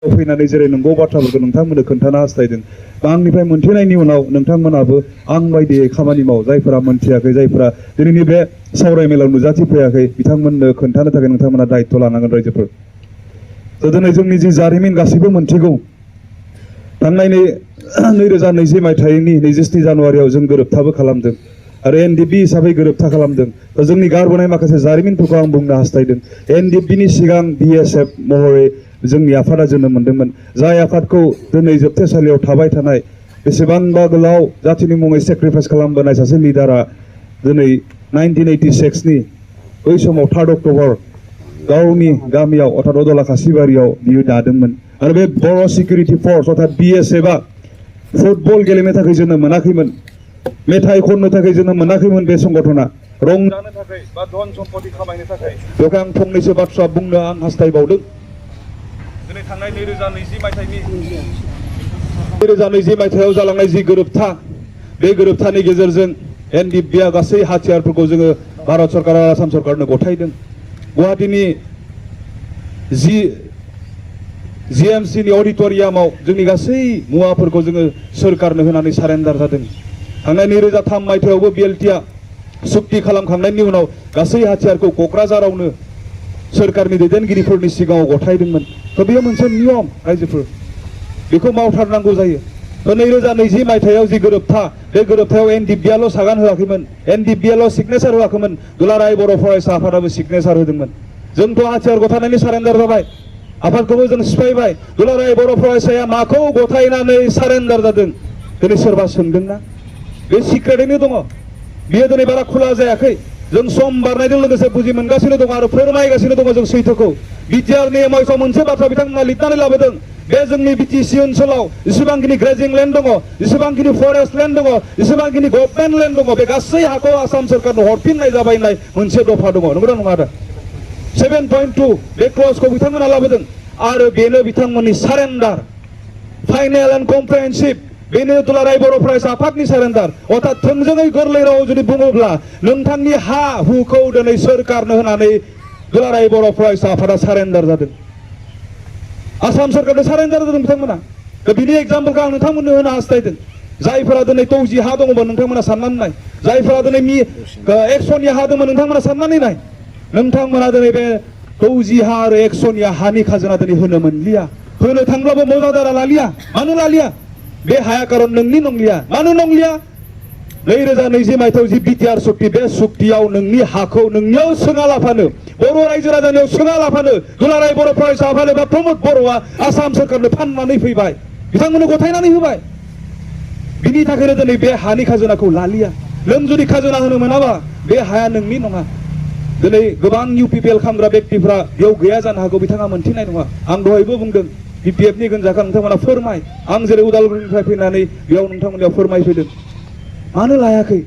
फैनानै जेरै नंगौ बाथ्राफोरखौ नोंथांमोननो खोन्थानो हास्थायदों आंनिफ्राय मोनथिनायनि उनाव नोंथांमोनाबो आं बायदियै खामानि माव जायफोरा मोनथियाखै जायफोरा दिनैनि बे सावरायमेलाव नुजाथिफैयाखै बिथांमोननो खोन्थानो थाखाय नोंथांमोना दायित्व लानांगोन रायजोफोर दिनै जोंनि जि जारिमिन गासैबो मोनथिगौ थांनाय 2020 मायथाइनि 27 जानुवारियाव जों गोरोबथाबो खालामदों आरो एनडिपि हिसाबै गोरोबथा खालामदों जोंनि गारबोनाय माखासे जारिमिनफोरखौ आं बुंनो हास्थायदों एनडिपिनि सिगां बिएसएफ महरै जोंनि आफादा जोनोम मोनदोंमोन जाय आफादखौ दिनै जोबथेसालियाव थाबाय थानाय बेसेबांबा गोलाव जातिनि मुङै सेक्रिफाइस खालामबोनाय सासे लिडारा दिनै 1986 नि बै समाव 3 अक्ट'बर गावनि गामियाव अर्थात अदला खासिबारियाव बियो दादोंमोन आरो बे बर' सिकिउरिटि फर्स अर्थात बिएसएफआ फुटबल गेलेनो थाखाय जोनोम मोनाखैमोन मेथाइ खननो थाखाय जोनोम मोनाखैमोन बे संगठना रंजानो थाखाय बा धन सम्पति खामायनो थाखाय बेवहाय आं फंनैसो बाथ्रा बुंनो आं हास्थायबावदों दिनै थांनाय 2020 मायथाइयाव जालांनाय जि गोरोबथा बे गोरोबथानि गेजेरजों एनडिपिआ गासै हाथियारफोरखौ जोङो भारत सरकार आरो आसाम सरकारनो गथायदों गुवाहाटीनि जिएमसिनि अडिटोरियामाव जोंनि गासै मुवाफोरखौ जोङो सरकारनो होनानै सारेन्डार जादों थांनाय 2003 मायथाइयावबो बिएलटिआ सुक्ति खालामखांनायनि उनाव गासै हाथियारखौ क'क्राझारावनो सरकारनि दैदेनगिरिफोरनि सिगाङाव गथायदोंमोन बेयो मोनसे नियम रायजोफोर बेखौ मावथारनांगौ जायो 2020 मायथाइयाव जि गोरोबथा बे गोरोबथायाव एनडिपिआल' सागान होआखैमोन एनडिपिआल' सिगनेचार होआखैमोन दुलाराय बर' फरायसा आफादाबो सिगनेचार होदोंमोन जोंथ' हाथियार गथायनानै सारेन्डार जाबाय आफादखौबो जों सिफायबाय दुलाराय बर' फरायसाया माखौ गथायनानै सारेन्डार जादों दिनै सोरबा सोंदोंना बे सिक्रेटैनो दङ बियो दिनै बारा खुला जायाखै जों सम बारनायजों लोगोसे बुजि मोनगासिनो दङ आरो फोरमायगासिनो दङ जों सैथोखौ बिटिआरनि एमआइसआव मोनसे बाथ्रा बिथांमोना लिरनानै लाबोदों बे जोंनि बिटिसि ओनसोलाव जेसेबांखिनि ग्रेजिं लेन्ड दङ जेसेबांखिनि फरेस्ट लेन्ड दङ जेसेबांखिनि गभर्नमेन्ट लेन्ड दङ बे गासै हाखौ आसाम सरकारनो हरफिननाय जाबाय होननाय मोनसे दफा दङ नंगौना नङा आदा 7.2 बे क्लजखौ बिथांमोना लाबोदों आरो बेनो बिथांमोननि सारेन्डार फाइनेल एन्ड कमप्रेहेन्सिभ बेनो दुलाराय बर' फरायसा आफादनि सारेन्डार अर्थात थोंजोङै गोरलै रावाव जुदि बुङोब्ला नोंथांनि हा हुखौ दिनै सरकारनो होनानै दुलाराय बर' फरायसा आफादा सारेन्डार जादों आसाम सरकारनो सारेन्डार जादों बिथांमोना बिनि एग्जाम्पलखौ आं नोंथांमोननो होनो हास्थायदों जायफोरा दिनै 2G हा दङमोन नोंथांमोना साननानै नाय जायफोरा दिनै 100 हा दंमोन नोंथांमोना साननानै नाय नोंथांमोना दिनै बे 2G हा आरो 100 हानि खाजोना दिनै होनो मोनलिया होनो थांब्लाबो मौजादारा लालिया मानो लालिया बे हाया खारन नोंनि नंलिया मानो नंलिया 2020 मायथाइयाव जि बिटिआर सुक्ति बे सुक्तियाव नोंनि हाखौ नोंनियाव सोङा लाफानो बर' रायजो राजानियाव सोङा लाफानो दुलाराय बर' फरायसा आफाद एबा प्रमद बर'आ आसाम सरकारनो फाननानै फैबाय बिथांमोननो गथायनानै होबाय बिनि थाखायनो दिनै बे हानि खाजोनाखौ लालिया नों जुदि खाजोना होनो मोनाबा बे हाया नोंनि नङा दिनै गोबां इउपिपिएल खामग्रा व्यक्तिफ्रा बेयाव गैया जानो हागौ बिथाङा मोनथिनाय नङा आं दहायबो बुंदों बिपिएफनि गोनजाखा नोंथांमोना फोरमाय आं जेरै उदालगुरिनिफ्राय फैनानै बेयाव नोंथांमोननियाव फोरमायफैदों मानो लायाखै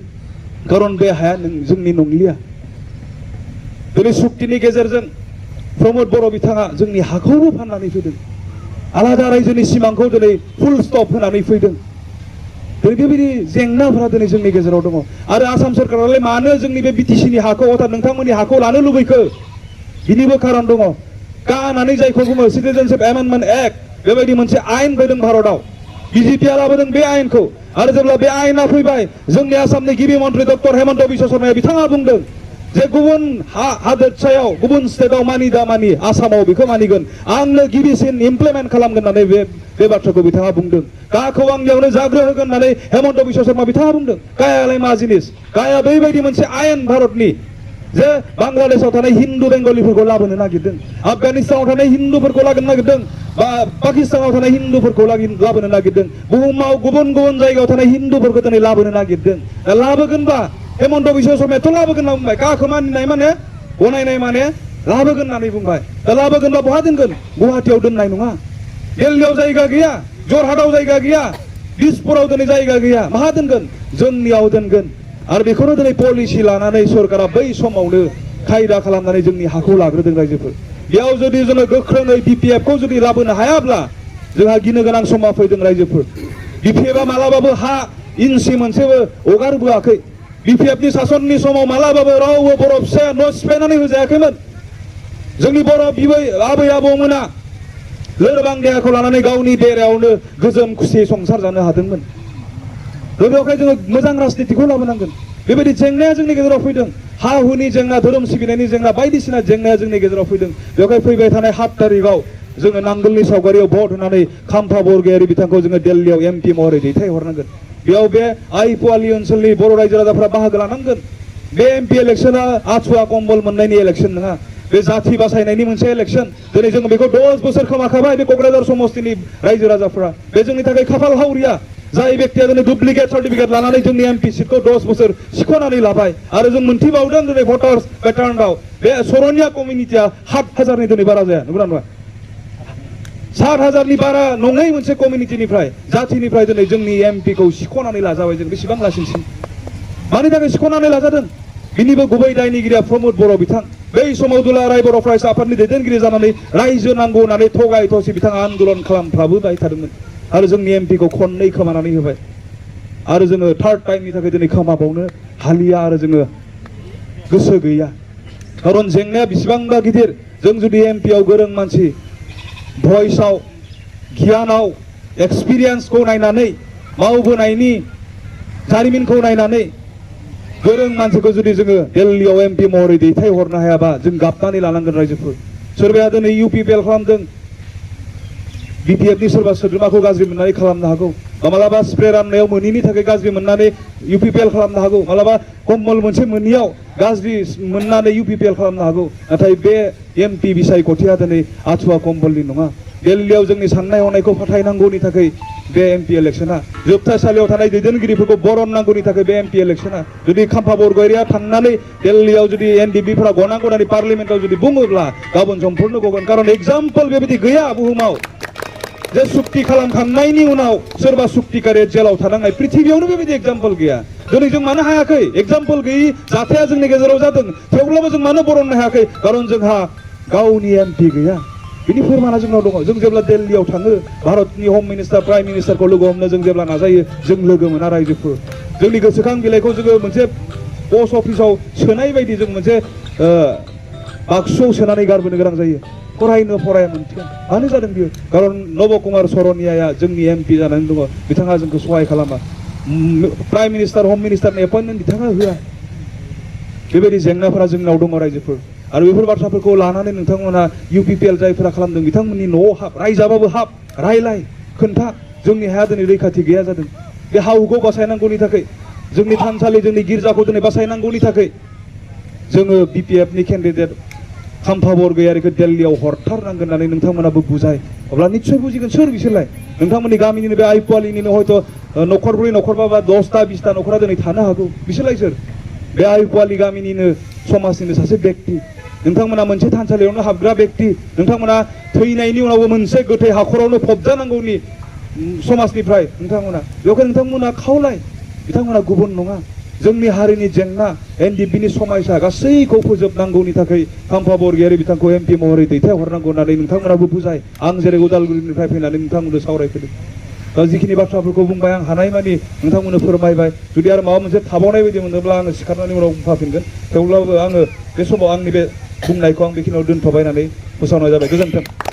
खारन बे हाया जोंनि नंलिया दिनै सुक्तिनि गेजेरजों प्रमद बर' बिथाङा जोंनि हाखौबो फाननानै फैदों आलादा रायजोनि सिमांखौ दिनै फुल स्टप होनानै फैदों दिनै बेबायदि जेंनाफोरा दिनै जोंनि गेजेराव दङ आरो आसाम सरकारालाय मानो जोंनि बे बिटिसिनि हाखौ अर्थात नोंथांमोननि हाखौ लानो लुबैखो बिनिबो खारन दङ का होननानै जायखौ बुङो सिटिजेनशिप एमेन्डमेन्ट एक्ट बेबायदि मोनसे आयेन फैदों भारतआव बिजेपिआ लाबोदों बे आयेनखौ आरो जेब्ला बे आयेना फैबाय जोंनि आसामनि गिबि मन्त्रि डक्टर हेमन्त बिश्व शर्माया बिथाङा बुंदों जे गुबुन हादोरसायाव गुबुन स्टेटआव मानि दा मानि आसामाव बेखौ मानिगोन आंनो गिबिसिन इमप्लिमेन्ट खालामगोन होननानै बे बाथ्राखौ बिथाङा बुंदों काखौ आंनियावनो जाग्रो होगोन होननानै हेमन्त बिश्व शर्मा बिथाङा बुंदों कायालाय मा जिनिस काया बेबायदि मोनसे आयेन भारतनि जे बांलादेशआव थानाय हिन्दु बेंगलिफोरखौ लाबोनो नागिरदों आफगानिस्तानाव थानाय हिन्दुफोरखौ लाबोनो नागिरदों बा पाकिस्तानाव थानाय हिन्दुफोरखौ लाबोनो नागिरदों बुहुमाव गुबुन गुबुन जायगायाव थानाय हिन्दुफोरखौ दिनै लाबोनो नागिरदों दा लाबोगोनबा हेमन्त बिश्व शर्मायाथ' लाबोगोन होनना बुंबाय काखौ मानिनाय माने गनायनाय माने लाबोगोन होननानै बुंबाय दा लाबोगोनबा बहा दोनगोन गुवाहाटीयाव दोननाय नङा दिल्लीयाव जायगा गैया जरहाटआव जायगा गैया दिसपुराव दिनै जायगा गैया माहा दोनगोन जोंनियाव दोनगोन आरो बेखौनो दिनै पलिसि लानानै सरकारा बै समावनो खायदा खालामनानै जोंनि हाखौ लाग्रोदों रायजोफोर बेयाव जुदि जोङो गोख्रोङै बिपिएफखौ जुदि लाबोनो हायाब्ला जोंहा गिनो गोनां समा फैदों रायजोफोर बिपिएफआ मालाबाबो हा इन्सि मोनसेबो हगारबोआखै बिपिएफनि सासननि समाव मालाबाबो रावबो बर' फिसाया न' सिफायनानै होजायाखैमोन जोंनि बर' बिबै आबै आबौमोना लोरबां देहाखौ लानानै गावनि बेरायावनो गोजोन खुसियै संसार जानो हादोंमोन बेवहाय जोङो मोजां राजनितिखौ लाबोनांगोन बेबायदि जेंनाया जोंनि गेजेराव फैदों हा हुनि जेंना धोरोम सिबिनायनि जेंना बायदिसिना जेंनाया जोंनि गेजेराव फैदों बेवहाय फैबाय थानाय 7 तारिखआव जोङो नांगोलनि सावगारियाव भट होनानै खाम्फा बरगयारी बिथांखौ जोङो दिल्लीयाव एमपि महरै दैथायहरनांगोन बेयाव बे आइपुवालि ओनसोलनि बर' रायजो राजाफोरा बाहागो लानांगोन बे एमपि इलेक्शना आछुआ कम्बल मोननायनि इलेक्शन नङा बे जाथि बासायनायनि मोनसे इलेक्शन दिनै जों बेखौ 10 बोसोर खोमाखाबाय बे क'क्राझार समस्तिनि रायजो राजाफोरा बे जोंनि थाखाय खाफाल हावरिया जाय व्यक्तिया दिनै डुप्लिकेट सार्टिफिकेट लानानै जोंनि एमपि सिटखौ 10 बोसोर सिख'नानै लाबाय आरो जों मोनथिबावदों दिनै भटार्स पेटार्नआव बे सरनिया कमिउनिटिया 7,000नि दिनै बारा जाया नंगौना नङा 7,000नि बारा नङै मोनसे कमिउनिटिनिफ्राय जाथिनिफ्राय दिनै जोंनि एमपिखौ सिख'नानै लाजाबाय जों बेसेबां लासिंसिं मानि थाखाय सिख'नानै लाजादों बिनिबो गुबै दायनिगिरिया प्रमोद बर' बिथां बै समाव दुलाराय बर' फरायसा आफादनि दैदेनगिरि जानानै रायजो नांगौ होननानै थगाय थसि बिथाङा आन्दोलन खालामफ्राबोबाय थादोंमोन आरो जोंनि एमपिखौ खननै खोमानानै होबाय आरो जोङो 3rd टाइमनि थाखाय दिनै खोमाबावनो हालिया आरो जोङो गोसो गैया खारन जेंनाया बेसेबांबा गिदिर जों जुदि एमपिआव गोरों मानसि भइसआव गियानाव एक्सपिरियेन्सखौ नायनानै मावबोनायनि जारिमिनखौ नायनानै गोरों मानसिखौ जुदि जोङो दिल्लीयाव एमपि महरै दैथायहरनो हायाबा जों गाबनानै लानांगोन रायजोफोर सोरबाया दिनै इउपिपिएल खालामदों बिपिएफनि सोरबा सोद्रोमाखौ गाज्रि मोननानै खालामनो हागौ मालाबा स्प्रे राननायाव मोनिनि थाखाय गाज्रि मोननानै इउपिपिएल खालामनो हागौ मालाबा कम्बल मोनसे मोनियाव गाज्रि मोननानै इउपिपिएल खालामनो हागौ नाथाय बे एमपि बिसायख'थिया दिनै आछुआ कम्बलनि नङा दिल्लीयाव जोंनि साननाय हनायखौ फोथायनांगौनि थाखाय बे एमपि इलेक्शना जोबथासालियाव थानाय दैदेनगिरिफोरखौ बरननांगौनि थाखाय बे एमपि इलेक्शना जुदि खाम्फा बरगयारिया थांनानै दिल्लीयाव जुदि एनडिपिफोरा गनांगौ होननानै पार्लियामेन्टआव जुदि बुङोब्ला गाबोन समफोरनो गगोन खारन एग्जाम्पल बेबायदि गैया बुहुमाव जे सुक्ति खालामखांनायनि उनाव सोरबा सुक्तिकारिया जेलाव थानांनाय पृथिबियावनो बेबायदि एग्जाम्पल गैया दिनै जों मानो हायाखै एग्जाम्पल गैयि जाथाया जोंनि गेजेराव जादों थेवब्लाबो जों मानो बरननो हायाखै खारन जोंहा गावनि एमपि गैया बिनि फोरमाना जोंनाव दङ जों जेब्ला दिल्लीयाव थाङो भारतनि हम मिनिस्टार प्राइम मिनिस्टारखौ लोगो हमनो जों जेब्ला नाजायो जों लोगो मोना रायजोफोर जोंनि गोसोखां बिलाइखौ जोङो मोनसे पस्ट अफिसाव सोनाय बायदि जों मोनसे बाक्सुआव सोनानै गारबोनो गोनां जायो फरायनो फराया मोनथिया मानो जादों बियो खारन नब कुमार सरनियाया जोंनि एमपि जानानै दङ बिथाङा जोंखौ सहाय खालामा प्राइम मिनिस्टार हम मिनिस्टारनि एपइन्टमेन्ट बिथाङा होआ बेबायदि जेंनाफोरा जोंनाव दङ रायजोफोर आरो बेफोर बाथ्राफोरखौ लानानै नोंथांमोना इउपिपिएल जायफोरा खालामदों बिथांमोननि न'आव हाब रायजाबाबो हाब रायलाय खोन्था जोंनि हाया दिनै रैखाथि गैया जादों बे हा हुखौ बासायनांगौनि थाखाय जोंनि थानसालि जोंनि गिर्जाखौ दिनै बासायनांगौनि थाखाय जोङो बिपिएफनि केन्डिडेट खाम्फा बरगयारिखौ दिल्लीयाव हरथारनांगोन होननानै नोंथांमोनाबो बुजाय अब्ला निस्सय बुजिगोन सोर बिसोरलाय नोंथांमोननि गामिनिनो बे आइपुवालिनिनो हयथ' न'खरब्रै न'खरबा बा 10टा 20टा न'खरा दिनै थानो हागौ बिसोरलाय सोर बे आइपुवालि गामिनिनो समाजनिनो सासे व्यक्ति नोंथांमोना मोनसे थानसालियावनो हाबग्रा व्यक्ति नोंथांमोना थैनायनि उनावबो मोनसे गोथै हाखरावनो फबजानांगौनि समाजनिफ्राय नोंथांमोना बेवहाय नोंथांमोना खावलाय बिथांमोना गुबुन नङा जोंनि हारिनि जेंना एनडिपिनि समायसा गासैखौ फोजोबनांगौनि थाखाय खाम्फा बरगयारि बिथांखौ एमपि महरै दैथायहरनांगौ होननानै नोंथांमोनाबो बुजाय आं जेरै उदालगुरिनिफ्राय फैनानै नोंथांमोननो सावरायफैदों दा जिखिनि बाथ्राफोरखौ बुंबाय आं हानायमानि नोंथांमोननो फोरमायबाय जुदि आरो माबा मोनसे थाबावनाय बायदि मोनोब्ला आङो सिखारनानै उनाव बुंफाफिनगोन थेवब्लाबो आङो बे समाव आंनि बे बुंनायखौ आं बेखिनियाव दोनथ'बाय होननानै फोसावनाय जाबाय गोजोन्थों